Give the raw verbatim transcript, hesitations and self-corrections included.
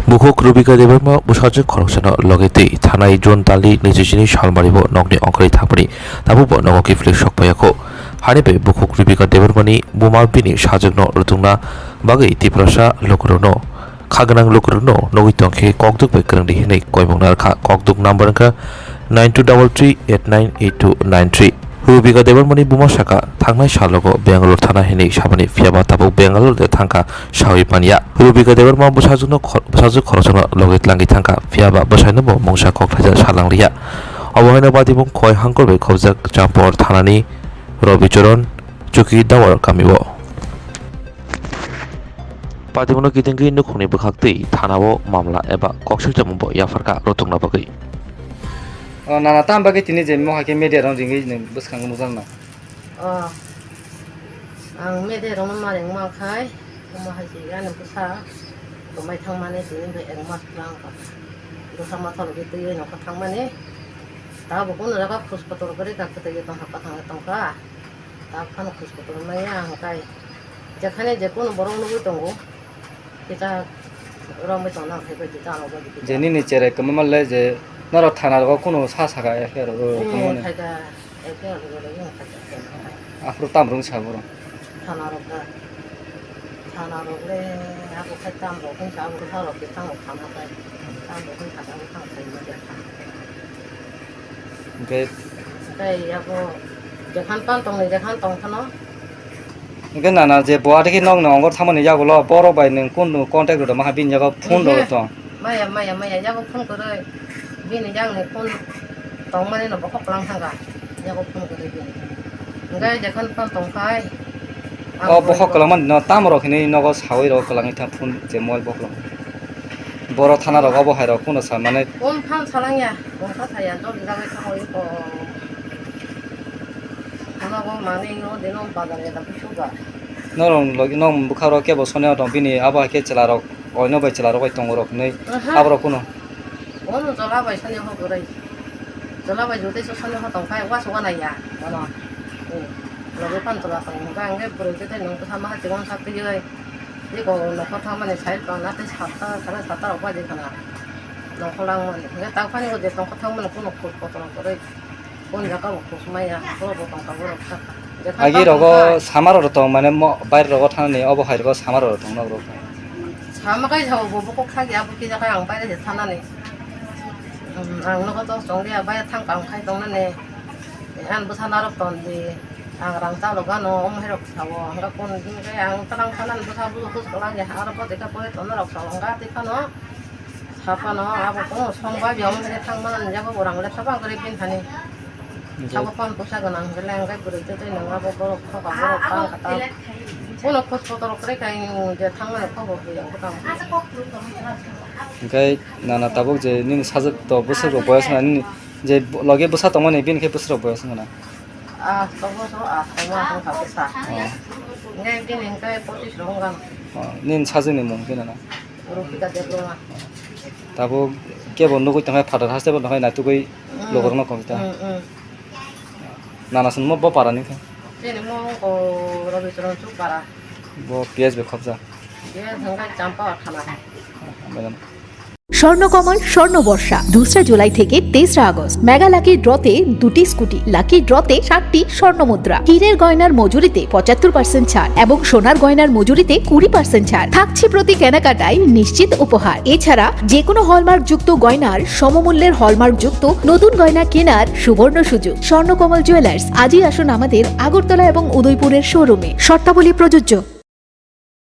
Bukhuk Rubika Debbarma bwsajwk khoroksano loge twi thanai June talni naichini salmari bo nokni ongkhorwi thangmani tabukbo nogo kiphilwi sokphaiyakho. Hani bai bukhuk Rubika Debbarmani buma bini sajwkno rwtwngna bagwi Tiprasa lukurokno, kha gwnang lukurokno nugwi tongkhe kokduk bai kwrwngdi hwnwi koimung narwkha. Kokduk number wngkha nine two double three eight nine eight two nine three. Rubika Debbarmani buma saka, thangnai salogo Bangalore thana hinwi samani, phiyaba tabuk Bangalore de thangkha sawi manya. Rubika Debbarma bwsajwkno khor-, bwsajwk khoroksano logi tlangwi thangkha, phiyaba bwsainobo mungsa kok thaisa salangliya. Obo haino patimung khoi hangkor bai khobjak Champor thanani Robicharan Chuki Dawar kamio. Patimungno kitingwi nukhungni bwkhaktwi thanao mamla eba koksakchomungbo yapharkha rwtwngna bagwi. O, nana, tamo bagwi tini je mohai khe media rok ringwi nwng bwskango nukjakno? O, ang media rokno ma ringma khai, omo hai se ani bwsa kwmai thangmani tini bai ek mas lang kha. Bwsa ma thologwi twiwi nokha thangmani. Tabuk kunu jaga khus kotor kwrwi kha, kwtwi tongkha, kwthang tongkha. Tabuk phano khus kotor maya hwnkhe jekhane je kunu borok nugwi tongo. Kisa romwi tongna hai bai kisa ano bai kisa. Je nini cherai kwmama le je norok thana rogo kunu sa saka F I R o Hmm, kwmani. Khaika F I R o le yung khaika. Aphuru tam rung sa borok. Thana rok da. Thana rok le abo khai tam rok khai sa abo tharo ke tang thana khai. Tam rok khai sa abo thang khai ma ja. Hwnkhe Tei abo jekhan pan tongni jekhan tong phano. Hwnkhe nana je bo adikhe nokni ongor thangmani yagulo borok bai nwng kunu contact rwtongma kha bini yago phone rw tong. Maya, maya, maya, yago phone kwrwi. Bini yakni phone tongmani no bokhok kwlang thangkha. Yago phone kwrwi bini. Hwnkhe jekhan pan tongkhai. O bokhok kwlangmani no tamo rok hinwi nogo sawi rok kwlangwi thang phone je mobile bokhok. Boro thana rok obo hai rok kuno sa mane. Phone phan salangya. Bongkha saya jol jagwi thangwi ko. Ano bo mani yo dino bazar ya tapi suga. Norong logi nong bwkha rok kebo sone tong bini abo hai khe chwla rok oino bai chwla rok bai tongo rok hinwi. Aha. Abo rok kuno. Ono chwla bai sone ho kwrwi. Chwla bai jotoi so sone ho tong khai wa suga nai ya. Ono. Eh, logi pan chwla tong ga ang ge bwrwi tei nong bwsa ma ha chibon sa twi oi. Eko nokha thangmani side rok na tei satta sare satta rok bai khana. Nokha langmani. Hingke tang phani o je nokha thangmani kuno khus kotor kwrwi. Kon jaga bo khus maya, borok bo tongkha borok sakha. Agi rogo samar rok tong mane mo bair rogo thanani obo hai rogo samar rok tong nok rok. Sama kai sao bo bokok thagi abo kisa kai ang baire se thanani. Ang nogo to chongliya bai thang kang khai tongnani. Ang bwsa narok ton di. Ang rang chalo gano omo hai rok sao. Ang kon hingke ang tang thanan bwsa bwsa khus kolang ya. Aro bo dekha pore ton rok sao. Ang ga dekha no. Sapano abo kung songba biyong hwnwi thangmani, jabo bo rang le thapang kwrwi bini thani. Sabo phone poisa gwnang hwnkhe le ang bai bwrwi tei tei nang abo borok khoka borok tang kha tang. Bono khos kotor kwrwi khai je thangmani khobo biyang bwtang. Hwnkhe nana tabuk je nini sajwk to bwswk rok boyas na nini je loge bwsa tongmani bini khe bwswk rok boyas wngna? Ah, to bosor ah, to ma tong kha bwsa. Oh. Hwnkhe bini hwnkhe pochis rok wngkha. Oh, nini sajwkni mung khe nana? Rupika Debbarma. Tabuk kebo nugui tongkha, phatar haste bo tongkha, naitugui Mm. Logorno kongkha. Mm, mm. Nana swnmo bo para ni kha? Chini mo ko Rabi Charan Chuk para. Bo P S B khobja. P S B thangkai Champa thana. Madam. Swarnakamal স্বর্ণ বর্ষা দুসরা জুলাই থেকে তেসরা August mega lucky ড্রতে দুটি scooty, lucky ড্রতে সাতটি স্বর্ণ মুদ্রা, হীরের গয়নার মজুরিতে পঁচাত্তর পার্সেন্ট ছাড় এবং সোনার গয়নার মজুরিতে কুড়ি পার্সেন্ট ছাড় থাকছে প্রতি কেনাকাটায় নিশ্চিত উপহার। এছাড়া যে কোনো হলমার্কযুক্ত গয়নার সমমূল্যের হলমার্কযুক্ত নতুন গয়না কেনার সুবর্ণ সুযোগ। স্বর্ণকমল জুয়েলার্স, আজই আসুন আমাদের আগরতলা এবং উদয়পুরের শোরুমে। শর্তাবলী প্রযোজ্য।